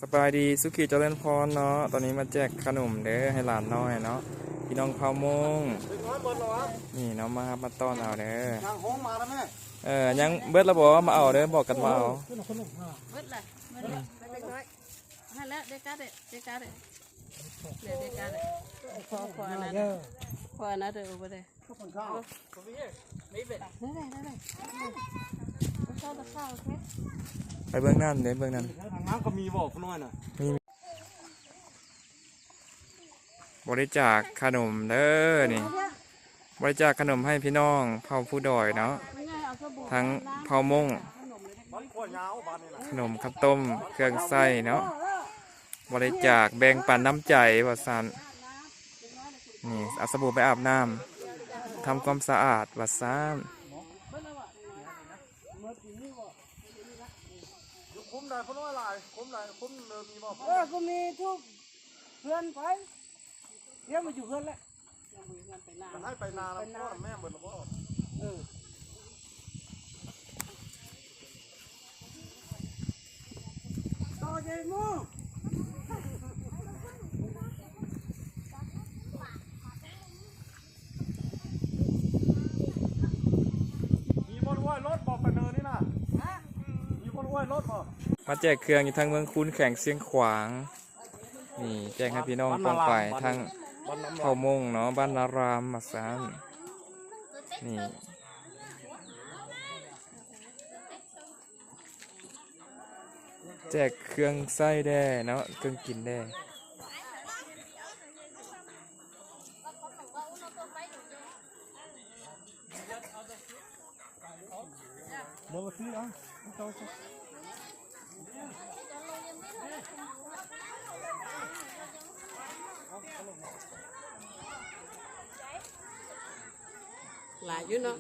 ສະບາຍດີ ສຸຂີຈະເລີນພອນເນາະ. ຕອນນີ້ມາແຈກຂະໜົມເດີ ໃຫ້ຫຼານນ້ອຍເນາະ ພີ່ນ້ອງເຜົ່າມົ້ງ. ນີ້ເນາະ ມາຮັບມາຕ້ອນເອົາເດີ. ເອີ ຍັງເບິດລະບໍ່? ມາເອົາເດີ ບອກກັນມາເອົາ. ເບິດລະ ເບິດລະ ເລັກນ້ອຍ. ຫັ້ນແຫຼະ ເດກາເດ ເດກາເດ ເດກາເດ. ພໍ ພໍອັນນັ້ນ ພໍອັນນັ້ນເດີ ບໍ່ໄດ້. ໄປເບິ່ງນັ້ນເດ້ ເບິ່ງນັ້ນ. ທາງນ້ຳກໍມີບໍ່ ຜູ້ນ້ອຍນະ? ມີ. ບໍລິຈາກຂະໜົມເດີນີ້ ບໍລິຈາກຂະໜົມໃຫ້ພີ່ນ້ອງເຜົ່າພູດອຍເນາະ ທັງເຜົ່າມົ້ງ. ຂະໜົມ ເຂົ້າຕົ້ມ ເຄື່ອງໃຊ້ເນາະ ບໍລິຈາກແບ່ງປັນນ້ຳໃຈວ່າຊັ້ນ. ນີ້ ເອົາສະບູໄປອາບນ້ຳ ທຳຄວາມສະອາດວ່າຊັ້ນ. ຢູ່ຄຸ້ມໃດ ຄົນນ້ອຍຫຼາຍ ຄຸ້ມໃດ ຄຸ້ມເດີມີບໍ່? ເອີ ກໍມີທຸກເຮືອນໄປ ດຽວມາຢູ່ເຮືອນແຫຼະ. ມັນໃຫ້ໄປນາແລ້ວ ໄປນາ ພໍ່ນຳແມ່ເບິດແລ້ວບໍ່? ເອີ ຕໍ່ໃຫຍ່ໝູ່ ມີບ່ອນອວຍລົດບໍ່? ໄປເນີນນີ້ນະ ຮະ ມີບ່ອນອວຍລົດບໍ່? ມາແຈກເຄື່ອງຢູ່ທາງເມືອງຄູນ ແຂວງຊຽງຂວາງ. ນີ້ແຈກໃຫ້ພີ່ນ້ອງປ້ອງປາຍ ທາງເຜົ່າມົ້ງເນາະ ບ້ານນາລາມວ່າຊັ້ນ. ນີ້ແຈກເຄື່ອງໃຊ້ແດ່ເນາະ ເຄື່ອງກິນແດ່. ຫຼາຍຢູ່ເນາະ.